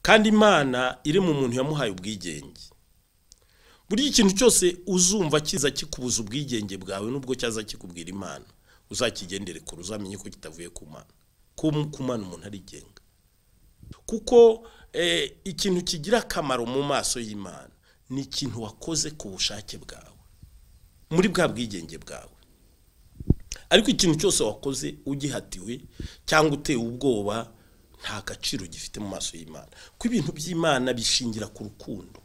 Kandi Imana iri mu muntu yamuhaye ubwigenge. Buri ikintu cyose uzumva kiza kikubuza ubwigenge bwawe nubwo cyaza kikubwira Imana, uzakigendere kure, uzamenye ko kitavuye ku Mana. Ku Mana umuntu arigenga. Kuko ikintu kigira akamaro mu maso y'Imana ni ikintu wakoze ku bushake bwawe, muri bwa bwigenge bwawe. Ariko ikintu cyose wakoze ugihatiwe cyangwa utewe ubwoba nta gaciro gifite mu maso y'Imana. Kuko ibintu by'Imana bishingira ku rukundo.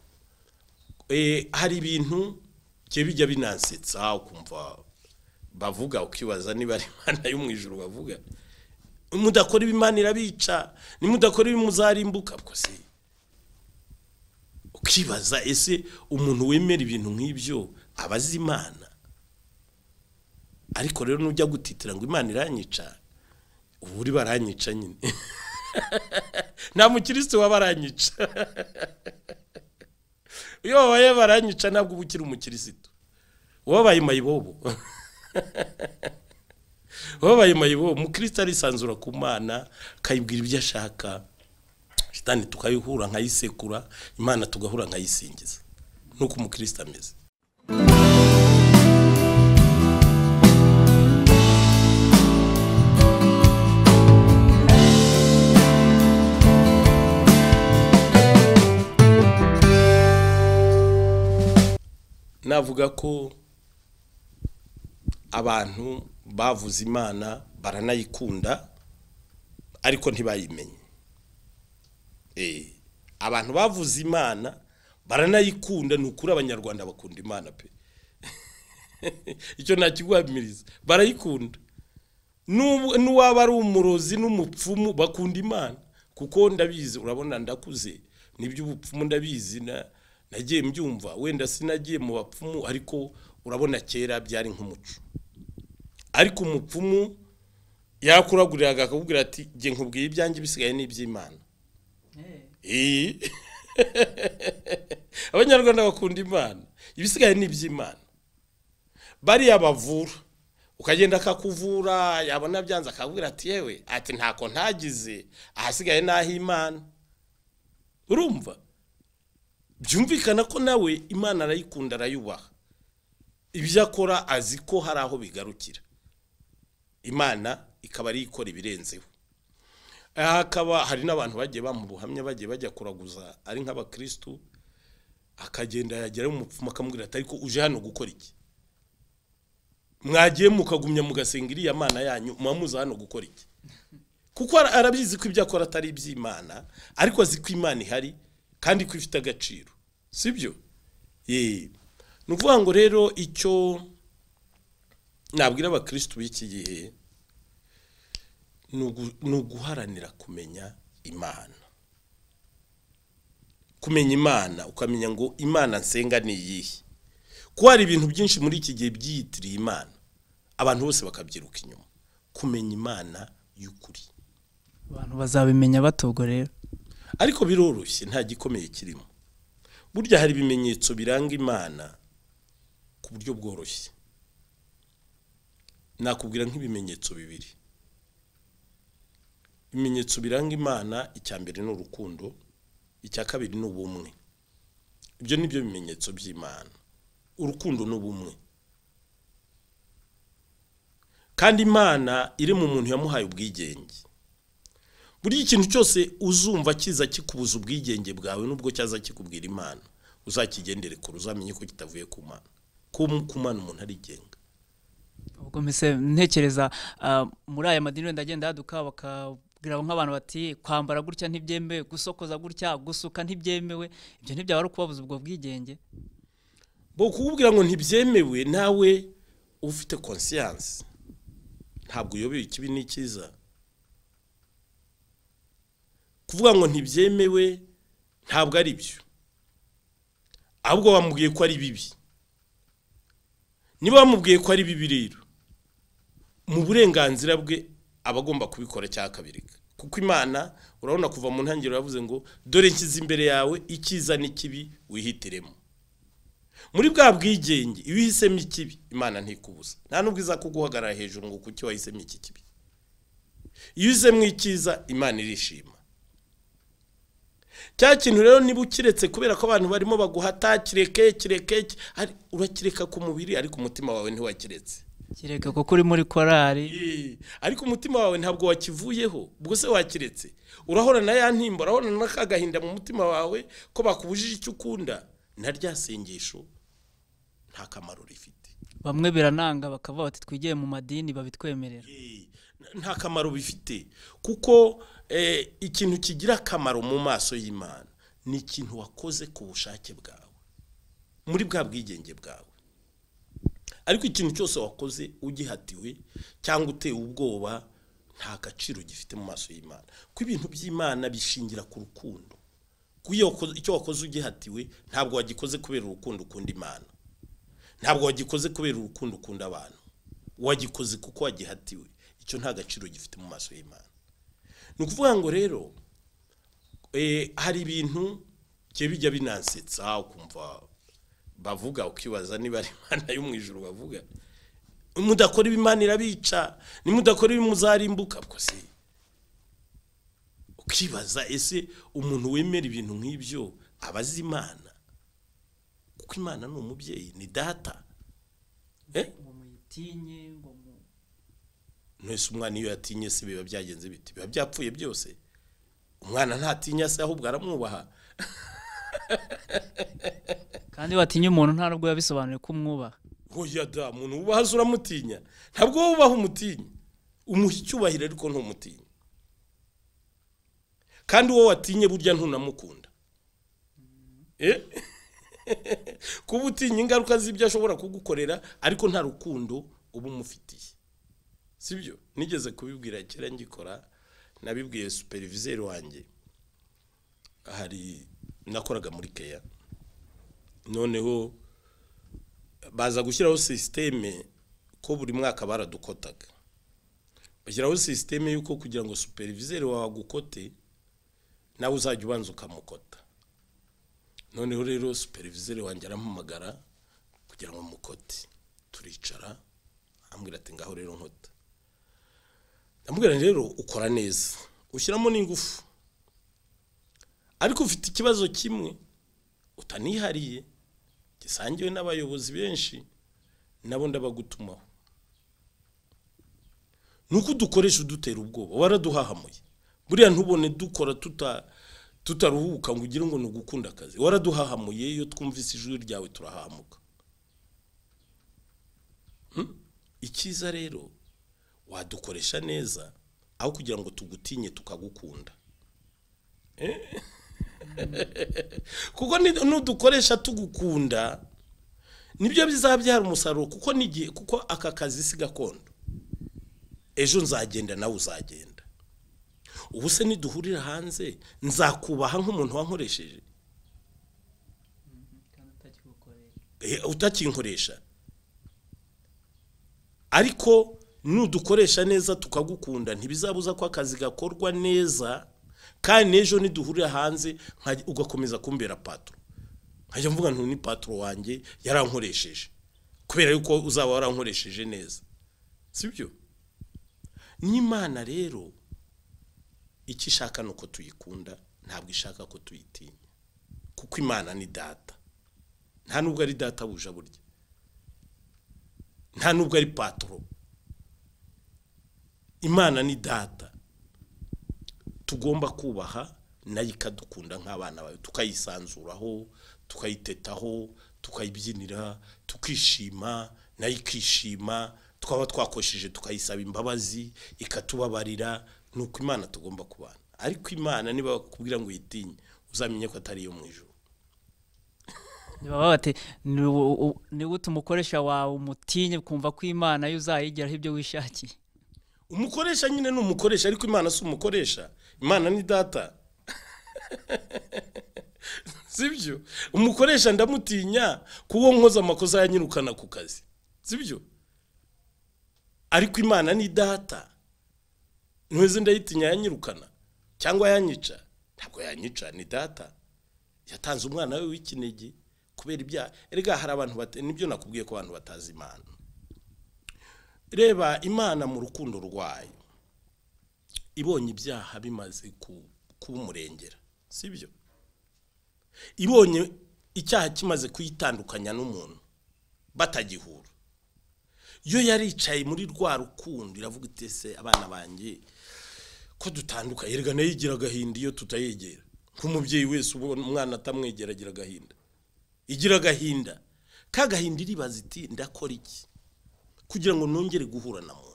Hari ibintu bijya binansetsa ukumva bavuga ukibaza niba ari Imana yo mu ijuru bavuga. Mudakora Imana irabica, nimudakora ibimuzarimbuka. Ubwo se ukibaza ese umuntu wemera ibintu nk'ibyo abazi Imana? Ariko rero nujya gutitira ngo Imana iranyica, ubu uri baranyica nyine. Nta mukristo wabaranyica. Iyo babaye baranyica ntabwo uba ukiri umukristo, wabaye mayibobo. Wabaye mayibobo. Umukristo arisanzura ku Mana, akayibwira ibyo ashaka. Shitani tukayihura nkayisekura, Imana tugahura nkayisingiza. Nuko umukristo ameze. Navuga ko abantu bavuze Imana baranayikunda ariko ntibayimenye. Abantu bavuze Imana baranayikunda, ni ukuri Abanyarwanda bakunda Imana pe. Icyo ntakiguhamiriza, barayikunda. N'uwaba ari umurozi n'umupfumu bakunda Imana, kuko ndabizi, urabona ndakuze n'iby'ubupfumu ndabizi, nagiye mbyumva, wenda sinagiye mu bapfumu ariko urabona kera byari nk'umuco. Ariko umupfumu yakuraguriraga akakubwira ati jye nkubwiye ibyanjye bisigaye n'iby'Imana. Abanyarwanda bakunda Imana, ibisigaye n'iby'Imana. Bariya bavura, ukagenda akakuvura, yabona byanze akakubwira ati yewe, ati ntako ntagize, ahasigaye naho Imana. Urumva byumvikana ko nawe Imana arayikunda, arayubaha. Ibyo akora azi ko hari aho bigarukira, Imana ikaba ari ikora ibirenzeho. Hakaba hari n'abantu bagiye bamubuhamya, bagiye bajya kuraguza ari nk'abakristo, akagenda yagera umupfumu akamubwira ati ariko uje hano gukora iki? Mwagiye mukagumya mugasenga iriya Mana yanyu, muza hano gukora iki? Kuko arabizi ko ibyo akora atari iby'Imana, ariko azi ko Imana ihari kandi ko ifite agaciro, sibyo? Ni ukuvuga ngo rero icyo nabwira abakristo b'iki gihe ni uguharanira kumenya Imana. Kumenya Imana, ukamenya ngo Imana nsenga ni iyihe. Kuko hari ibintu byinshi muri iki gihe byiyitiriye Imana, abantu bose bakabyiruka inyuma. Kumenya Imana y'ukuri. Abantu bazabimenya batubwo rero. Ariko biroroshye, nta gikomeye kirimo. Burya hari ibimenyetso biranga Imana ku buryo bworoshye. Nakubwira nk'ibimenyetso bibiri. Ibimenyetso biranga Imana, icya mbere ni urukundo, icya kabiri ni ubumwe. Ibyo nibyo bimenyetso by'Imana, urukundo n'ubumwe. Kandi Imana iri mu muntu yamuhaye ubwigenge. Buri ikintu cyose uzumva kiza kikubuza ubwigenge bwawe nubwo cyaza kikubwira Imana, uzakigendere kure, uzamenye ko kitavuye ku Mana. Ku Mana umuntu arigenga. Ubwo mpise ntekereza muri aya madini wenda agenda yaduka bakabwira nk'abantu bati kwambara gutya ntibyemewe, gusokoza gutya, gusuka ntibyemewe, ibyo ntibyaba ari ukubabuza ubwo bwigenge? Bo kukubwira ngo ntibyemewe, nawe ufite conscience ntabwo uyobeye ikibi n'ikiza. Kuvuga ngo ntibyemewe ntabwo ari byo, ahubwo bamubwiye ko ari bibi. Niba bamubwiye ko ari bibi rero, mu burenganzira bwe aba agomba kubikora cyangwa akabireka. Kuko Imana urabona kuva mu ntangiriro yavuze ngo dore nshyize imbere yawe icyiza n'ikibi wihitiremo. Muri bwa bwigenge iyo uhisemo ikibi Imana ntikubuza, nta nubwo iza kuguhagarara hejuru ngo kuki wahisemo iki kibi. Iyo uhisemo icyiza Imana irishima. Cya kintu rero niba ukiretse kubera ko abantu barimo baguhata, kireke kireke, urakireka ku mubiri ariko umutima wawe ntiwakiretse. Kireka kuko uri muri korari, ariko umutima wawe ntabwo wakivuyeho. Ubwo se wakiretse, urahorana ya ntimba, urahorana n'akagahinda mu mutima wawe ko bakubujije icyo ukunda, na rya sengesho nta kamaro rifite. Bamwe birananga bakavuga bati twigiye mu madini babitwemerera. Nta kamaro bifite, kuko ikintu kigira akamaro mu maso y'Imana ni ikintu wakoze ku bushake bwawe, muri bwa bwigenge bwawe. Ariko ikintu cyose wakoze ugihatiwe cyangwa utewe ubwoba nta gaciro gifite mu maso y'Imana. Kuko ibintu by'Imana bishingira ku rukundo. Kuko icyo wakoze ugihatiwe ntabwo wagikoze kubera urukundo ukunda Imana, ntabwo wagikoze kubera urukundo ukunda abantu, wagikoze kuko wagihatiwe. Icyo nta gaciro gifite mu maso y'Imana. Ni ukuvuga ngo rero hari ibintu bijya binansetsa, ukumva bavuga ukibaza niba ari Imana yo mu ijuru bavuga. Mudakora Imana irabica, nimudakora ibi muzarimbuka. Ubwo se ukibaza, ese umuntu wemera ibintu nk'ibyo aba azi Imana? Kuko Imana ni umubyeyi, ni data. Ngo muyitinye, ngo mu Mwese umwana iyo yatinye se biba byagenze biti? Biba byapfuye byose. Umwana ntatinya se, ahubwo aramwubaha. Kandi watinya umuntu nta nubwo yabisobanuye ko umwubaha. Oya da, umuntu wubaha uramutinya. Ntabwo wubaha umutinya, umuha icyubahiro ariko ntumutinya. Kandi uwo watinye burya ntunamukunda. Kuba utinya ingaruka z'ibyo ashobora kugukorera, ariko nta rukundo uba umufitiye. Sibyo? Nigeze kubibwira kera ngikora, nabibwiye superviseur wanjye. Hari nakoraga muri Keya. Noneho baza gushyiraho systeme ko buri mwaka baradukotaga. Bashyiraho systeme yuko kugira ngo superviseur wawe agukote, nawe uzajya ubanza ukamukota. Noneho rero superviseur wanjye arampamagara kugira ngo mukote. Turicara, ambwira ati ngaho rero nkota. Ndamubwira rero ukora neza, ushyiramo n'ingufu, ariko ufite ikibazo kimwe utanihariye gisangiwe n'abayobozi benshi, nabo ndabagutumaho. Nuko dukoresha udutera ubwoba, waraduhahamuye. Buriya ntubone dukora tutaruhuka ngo ugire ngo nugukunda akazi. Waraduhahamuye, iyo twumvise ijwi ryawe turahamuka. Icyiza rero wadukoresha neza aho kugira ngo tugutinye tukagukunda. Kuko nudukoresha tugukunda nibyo bizabyara umusaruro, kuko nigihe, kuko aka kazi si gakondo. Ejo nzagenda nawe uzagenda. Ubu se niduhurira hanze nzakubaha nk'umuntu wankoresheje utakinkoresha. Ariko nudukoresha neza tukagukunda ntibizabuza ko akazi gakorwa neza, kandi ejo niduhurira hanze ugakomeza kumbera patro. Nkajya mvuga nti ni patro wanjye yarankoresheje, kubera yuko uzaba warankoresheje neza. Sibyo? N'Imana rero icyo ishaka nuko tuyikunda, ntabwo ishaka ko tuyitinya. Kuko Imana ni data. Nta nubwo ari data buja burya, nta nubwo ari patro. Imana ni data tugomba kubaha, nayo ikadukunda nk'abana bayo, tukayisanzuraho, tukayitetaho, tukayibyinira, tukishima, nayo ikishima. Twaba twakosheje tukayisaba imbabazi ikatubabarira. Nuko Imana tugomba kubana. Ariko Imana niba bakubwira ngo uyitinye, uzamenye ko atari iyo mu ijuru. Baba bati ni gute umukoresha wawe umutinye kumva ko Imana yo uzayigeraho ibyo wishakiye? Umukoresha nyine ni umukoresha, ariko Imana si umukoresha. Imana ni data. Sibyo? Umukoresha ndamutinya kuko nkoza amakosa yanyirukana ku kazi. Sibyo? Ariko Imana ni data. Ntweze ndayitinya yanyirukana cyangwa yanyica? Ntabwo yanyica, ni data. Yatanze umwana we w'ikinege kubera ibyaha. Erega hari abantu nibyo nakubwiye ko abantu batazi Imana. Reba Imana mu rukundo rwayo ibonye ibyaha bimaze kuba umurengera, sibyo? Ibonye icyaha kimaze kuyitandukanya n'umuntu batagihura, yo yaricaye muri rwa rukundo iravuga iti ese abana banjye ko dutandukanye, erega nayo igira agahinda iyo tutayegera. Nk'umubyeyi wese ubona umwana atamwegera agira agahinda, igira agahinda kagahinda, iribaza iti ndakora iki kugira ngo nongere guhura na muntu.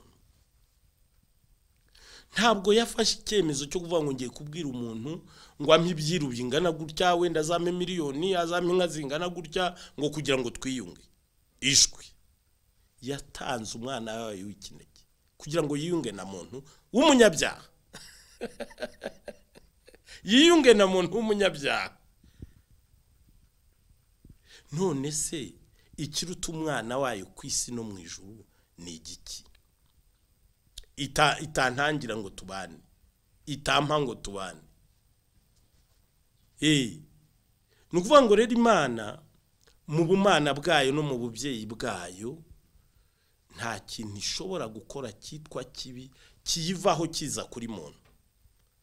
Ntabwo yafashe icyemezo cyo kuvuga ngo ngiye kubwira umuntu ngo ampe ibyiru bingana gutya, wenda azampe miliyoni, azampe inka zingana gutya, ngo kugira ngo twiyunge. Ishwi yatanze umwana wayo w'ikinege kugira ngo yiyunge na muntu w'umunyabyaha. Yiyunge na muntu w'umunyabyaha. None se ikiruta umwana wayo ku isi no mu ijuru ni igiki? Itantangira ngo tubane, itampa ngo tubane. Ni ukuvuga ngo rero Imana mu bumana bwayo no mu bubyeyi bwayo nta kintu ishobora gukora cyitwa kibi kiyivaho kiza kuri muntu.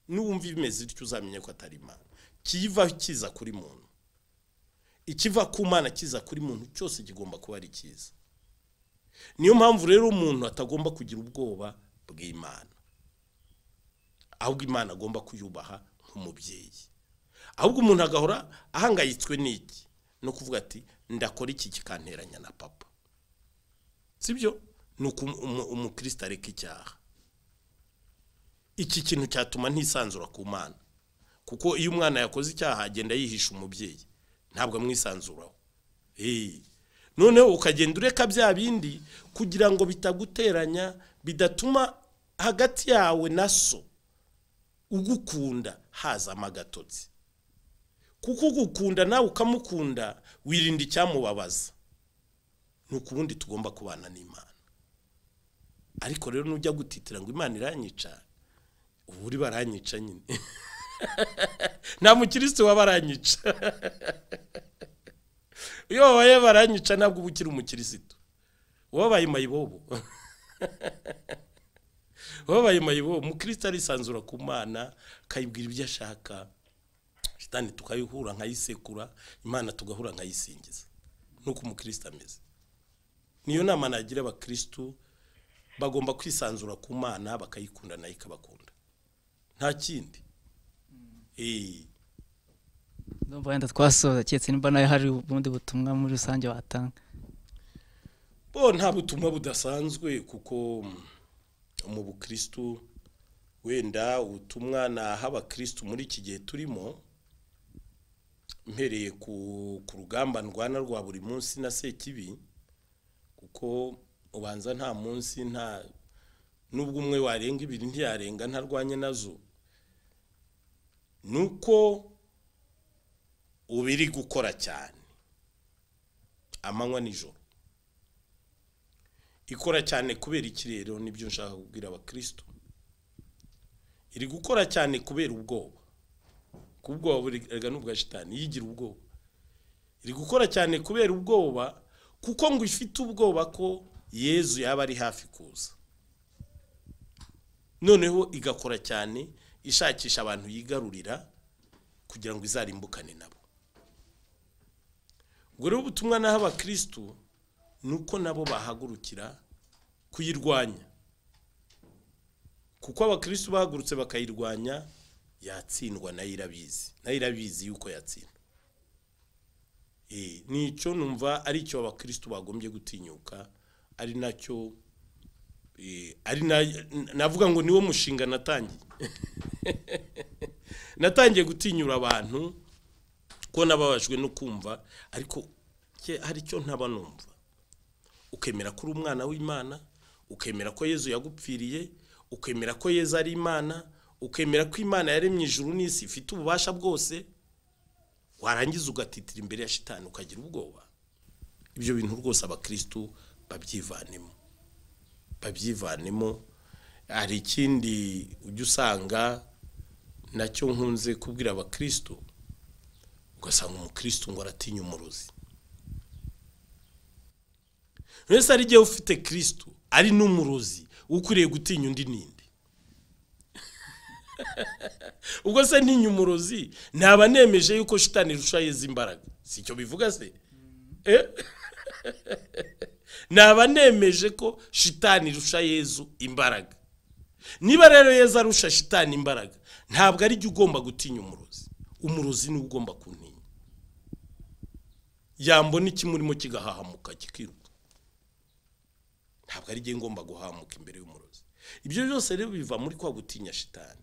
Nuwumva bimeze bityo uzamenye ko atari Imana. Kiyivaho kiza kuri muntu, ikiva ku Mana kiza kuri muntu cyose kigomba kuba ari cyiza. Niyo mpamvu rero umuntu atagomba kugira ubwoba bw'Imana, ahubwo Imana agomba kuyubaha nk'umubyeyi. Ahubwo umuntu agahora ahangayitswe n'iki? No kuvuga ati ndakora iki kikanteranya na papa. Sibyo? Nuko umukristo areka icyaha. Iki kintu cyatuma ntisanzura ku Mana, kuko iyo umwana yakoze icyaha agenda yihisha umubyeyi, ntabwo amwisanzuraho. Noneho ukagenda ureka bya bindi kugira ngo bitaguteranya, bidatuma hagati yawe na so ugukunda hazamo agatotsi. Kuko ugukunda nawe ukamukunda, wirinda icyamubabaza. Nuko ubundi tugomba kubana n'Imana. Ariko rero nujya gutitira ngo Imana iranyica, ubu uri baranyica nyine. Nta mukristo waba aranyica. Iyo wabaye baranyica ntabwo uba ukiri umukristo, wabaye mayibobo. Wabaye mayibobo. Umukristo arisanzura ku Mana, akayibwira ibyo ashaka. Shitani tukayihura nkayisekura, Imana tugahura nkayisingiza. Nuko umukristo ameze. Niyo nama nagira abakristo, bagomba kwisanzura ku Mana, bakayikunda nayo ikabakunda. Nta kindi. Ndumva wenda twasoza, keretse nimba nayo hari ubundi butumwa muri rusange watanga. Bo nta butumwa budasanzwe, kuko mu bukristo wenda ubutumwa naha abakristo muri iki gihe turimo, mpereye ku rugamba ndwana rwa buri munsi na Sekibi, kuko ubanza nta munsi nta nubwo umwe warenga ibiri ntiyarenga ntarwanye nazo. Nuko ubiri gukora cyane amanywa nijoro, ikora cyane kubera iki rero? Nibyo nshaka kubwira abakristo. Iri gukora cyane kubera ubwoba, kubwoba burega n'ubwa shitani yigira ubwoba. Iri gukora cyane kubera ubwoba, kuko ngo ifite ubwoba ko Yezu yaba ari hafi kuza. Noneho igakora cyane ishakisha abantu yigarurira kugira ngo izarimbukane nabo. Ubwo rero ubutumwa naha abakristo nuko nabo bahagurukira kuyirwanya, kuko abakristo bahagurutse bakayirwanya yatsindwa, nayo irabizi, nayo irabizi yuko yatsindwa. Nicyo numva ari cyo abakristo bagombye gutinyuka, ari nacyo ari navuga ngo niwo mushinga natangiye. Natangiye gutinyura abantu ko nababajwe no kumva, ariko hari icyo ntaba numva. Ukemera ko uri umwana w'Imana, ukemera ko Yezu yagupfiriye, ukemera ko Yezu ari Imana, ukemera ko Imana yaremye ijuru n'isi ifite ububasha bwose, warangiza ugatitira imbere ya shitani ukagira ubwoba. Ibyo bintu rwose abakristo babyivanemo, babyivanemo. Hari ikindi ujya usanga nacyo nkunze kubwira abakristo, ugasanga umukristo ngo aratinya umurozi. Wese ari igihe ufite Kristo ari n'umurozi, ukwiriye gutinya undi ninde? Ubwo se ntinya umurozi naba nemeje yuko shitani irusha Yezu imbaraga, si icyo bivuga se? Naba nemeje ko shitani irusha Yezu imbaraga. Niba rero Yezu arusha shitani imbaraga, ntabwo ari jye ugomba gutinya umurozi, umurozi niwe ugomba kuntinya. Yambona ikimurimo kigahahamuka kikiruka, ntabwo ari jye ngomba guhahamuka imbere y'umurozi. Ibyo byose rero biva muri kwa gutinya shitani.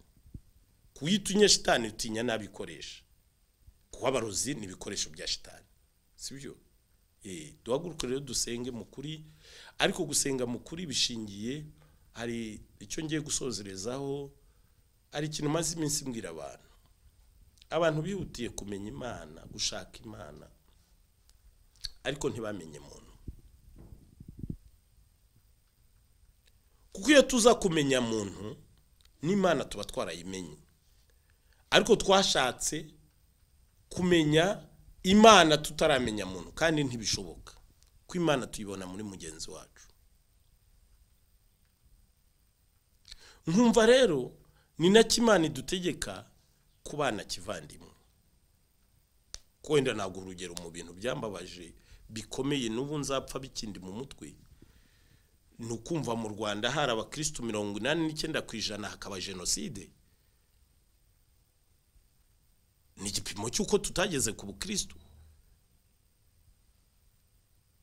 Kuyitinya shitani utinya n'abikoresha, kuko abarozi ni ibikoresho bya shitani, sibyo? Duhaguruke rero dusenge mu kuri, ariko gusenga mu kuri bishingiye, hari icyo ngiye gusozerezaho, hari ikintu maze iminsi mbwira abantu. Abantu bihutiye kumenya Imana, gushaka Imana, ariko ntibamenye muntu. Kuko iyo tuza kumenya muntu n'Imana tuba twarayimenye, ariko twashatse kumenya Imana tutaramenya muntu, kandi ntibishoboka ko Imana tuyibona muri mugenzi wacu. Nkumva rero ni nacyo Imana idutegeka kubana kivandimwe. Ko wenda ntabwo urugero mu bintu byambabaje bikomeye n'ubu nzapfa bikindi mu mutwe, ni ukumva mu Rwanda hari abakristu 89% hakaba jenoside. Ni igipimo cy'uko tutageze ku bukristu,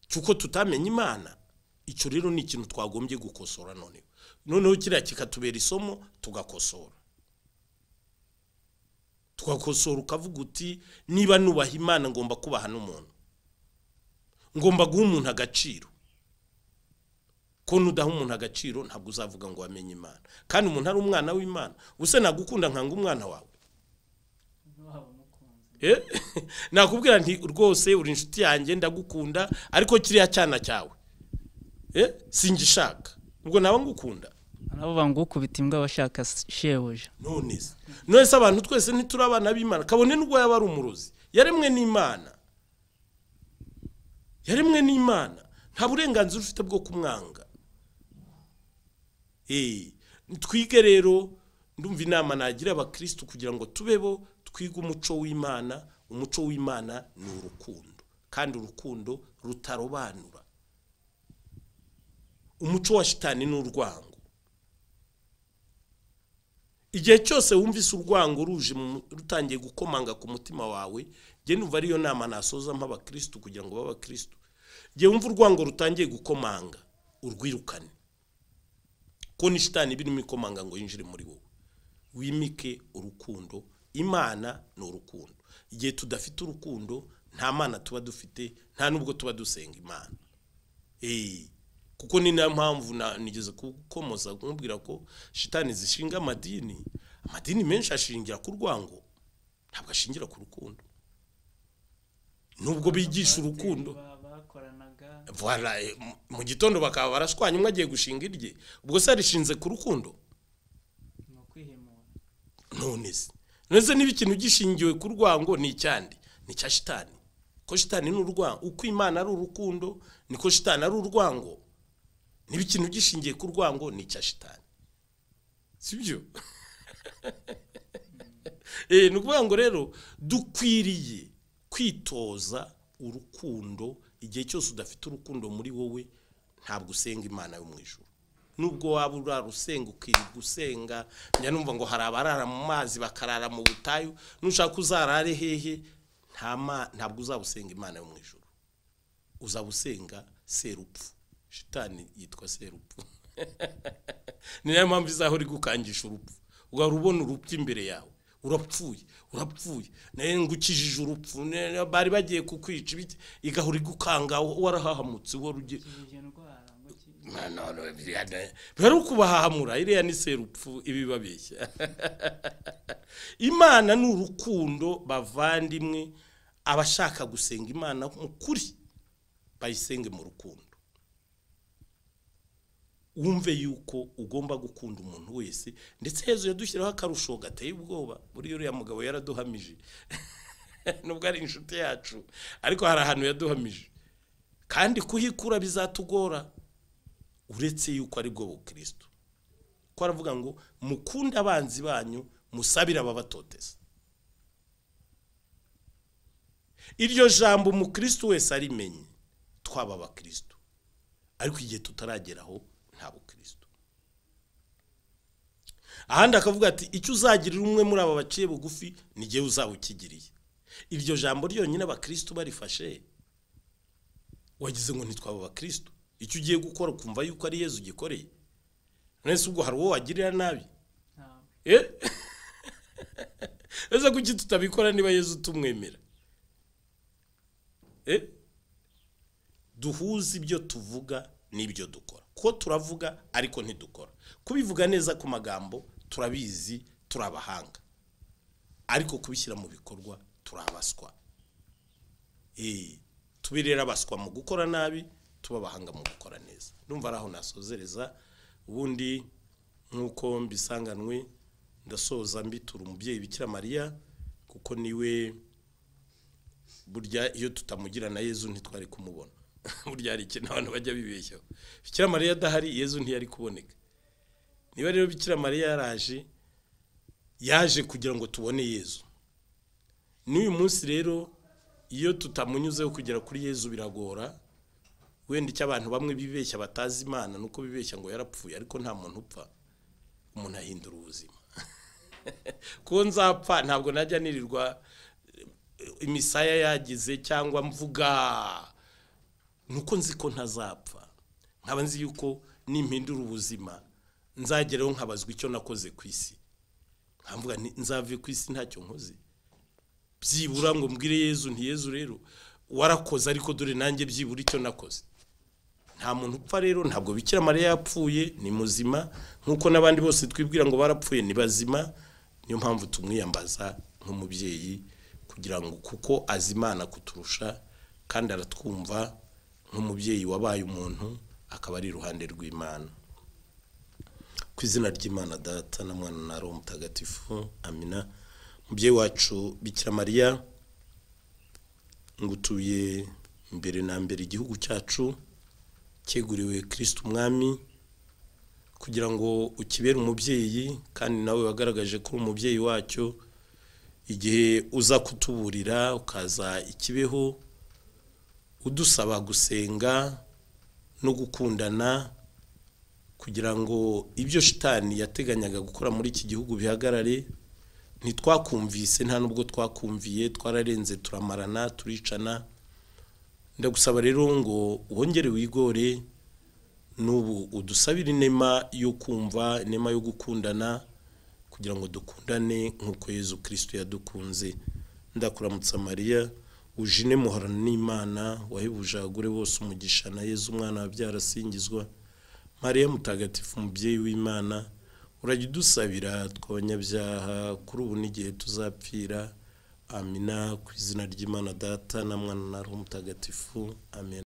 cy'uko tutamenye Imana. Icyo rero ni ikintu twagombye gukosora noneho. Noneho kiriya kikatubera isomo, tugakosora. Tugakosora ukavuga uti niba nubaha Imana ngomba kubaha n'umuntu, ngomba guha umuntu agaciro. Ko nudaha umuntu agaciro ntabwo uzavuga ngo wamenye Imana, kandi umuntu ari umwana w'Imana. Ubuse nagukunda nkanga umwana wawe? Nakubwira nti rwose uri inshuti yanjye ndagukunda, ariko kiriya cyana cyawe singishaka, ubwo naba ngukunda. Nabo bangukubita imbwa bashaka shebuja. None se abantu twese ntituri abana b'Imana? Kabone n'ubwo yaba ari umurozi, yaremwe n'Imana, yaremwe n'Imana, nta burenganzira ufite bwo kumwanga. Twige rero, ndumva inama nagira abakristu kugira ngo tubebo twige umuco w'Imana. Umuco w'Imana ni urukundo, kandi urukundo rutarobanura. Umuco wa shitani ni urwango. Igihe cyose wumvise urwango ruje rutangiye gukomanga ku mutima wawe, njye numva ariyo nama nasoza mpa abakristu kugira ngo babe abakristu. Igihe wumva urwango rutangiye gukomanga, urwirukane, ko ni shitani birimo ikomanga ngo yinjire muri wowe. Wimike urukundo. Imana ni urukundo. Igihe tudafite urukundo nta mana tuba dufite, nta nubwo tuba dusenga Imana. Kuko ni nayo mpamvu nigeze kukomoza kumubwira ko shitani zishinga amadini. Amadini menshi ashingira ku rwango, ntabwo ashingira ku rukundo. Nubwo bigisha urukundo, mu gitondo bakaba barashwanya, umwe agiye gushinga irye, ubwo se arishinze ku rukundo? None se niba ikintu gishingiwe ku rwango ni icyandi, ni cya shitani. Ko shitani ni urwango, uko Imana ari urukundo niko shitani ari urwango. Niba ikintu gishingiye ku rwango ni icya shitani, sibyo? Ni ukuvuga ngo rero dukwiriye kwitoza urukundo. Igihe cyose udafite urukundo muri wowe ntabwo usenga Imana yo mu ijuru. Nubwo waba urara usenga, ukirirwa usenga, njya numva ngo hari abarara mu mazi bakarara mu butayu, nushaka uzarare hehe, ntabwo uzaba usenga Imana yo mu ijuru, uzaba usenga serupfu. Shitani yitwa serupfu. Ni nayo mpamvu izahora igukangisha urupfu, ugahora ubona urupfu imbere yawe, urapfuye urapfuye, naye ngukijije urupfu, bari bagiye kukwica, igahora igukanga warahahamutse, bari ukubahahamura. Iriya ni serupfu ibibabeshya. Imana ni urukundo bavandimwe. Abashaka gusenga Imana mu kuri bayisenge mu rukundo. Wumve yuko ugomba gukunda umuntu wese, ndetse Yezu yadushyiraho akarusho gateye ubwoba. Buriya uriya mugabo yaraduhamije nubwo ari inshuti yacu, ariko hari ahantu yaduhamije, kandi kuhikura bizatugora, uretse yuko ari bwo bukristo. Ko aravuga ngo mukunde abanzi banyu, Musabire ababatoteza. Iryo jambo umukristo wese arimenye twaba abakristo, ariko igihe tutarageraho nta bukristo. Ahandi akavuga ati icyo uzagirira umwe muri aba baciye bugufi ni jyewe uzaba ukigiriye. Iryo jambo ryonyine abakristo barifashe, wagize ngo ntitwaba abakristo. Icyo ugiye gukora ukumva yuko ari Yezu ugikoreye, none ubwo hari uwo wagirira nabi? Ese kuki tutabikora niba Yezu tumwemera? Duhuze ibyo tuvuga n'ibyo dukora, ko turavuga ariko ntidukora. Kubivuga neza ku magambo turabizi, turabahanga, ariko kubishyira mu bikorwa turabaswa. Tubirera abaswa mu gukora nabi, tuba abahanga mu gukora neza. Ndumva ari aho nasozereza. Ubundi nk'uko mbisanganwe ndasoza mbitura umubyeyi Bikira Mariya, kuko niwe burya iyo tutamugira na Yezu ntitwari kumubona. Burya hari ikintu abantu bajya bibeshyaho, Bikira Mariya adahari Yezu ntiyari kuboneka. Niba rero Bikira Mariya yaraje, yaje kugira ngo tubone Yezu. N'uyu munsi rero iyo tutamunyuzeho kugera kuri Yezu biragora. Wenda icyo abantu bamwe bibeshya batazi Imana nuko bibeshya ngo yarapfuye, ariko nta muntu upfa, umuntu ahindura ubuzima. Kuko nzapfa ntabwo najya nirirwa imisaya yagize cyangwa mvuga, nuko nzi ko ntazapfa, nkaba nzi yuko nimpindura ubuzima nzageraho nkabazwa icyo nakoze ku isi, nkavuga nti nzave ku isi ntacyo nkoze, byibura ngo mbwire Yezu nti Yezu rero warakoze, ariko dore nanjye byibura icyo nakoze. Nta muntu upfa rero, ntabwo Bikira Mariya yapfuye, ni muzima nkuko n'abandi bose twibwira ngo barapfuye ni bazima. Niyo mpamvu tumwiyambaza nk'umubyeyi, kugira ngo kuko azi Imana kuturusha kandi aratwumva nk'umubyeyi wabaye umuntu akaba ari iruhande rw'Imana. Ku izina ry'Imana Data na Mwana na Roho Mutagatifu, amina. Mubyeyi wacu Bikira Mariya, ngutuye mbere na mbere igihugu cyacu cyeguriwe Kristo Umwami, kugira ngo ukibere umubyeyi, kandi nawe wagaragaje ko uri umubyeyi wacyo igihe uza kutuburira ukaza ikibeho udusaba gusenga no gukundana, kugira ngo ibyo shitani yateganyaga gukora muri iki gihugu bihagarare. Ntitwakumvise, nta nubwo twakumviye, twararenze turamarana turicana. Ndagusaba rero ngo wongere wigore n'ubu udusabire inema yo kumva, inema yo gukundana, kugira ngo dukundane nk'uko Yezu Kristo yadukunze. Ndakuramutsa Mariya, ujine muhorana n'Imana, wahebuje abagore bose umugisha, na Yezu umwana wabyara asingizwa. Mariya mutagatifu umubyeyi w'Imana, urajya udusabira tw'abanyabyaha kuri ubu n'igihe tuzapfira. Amina. Ku izina ry'Imana Data na Mwana na Roho Mutagatifu, amen.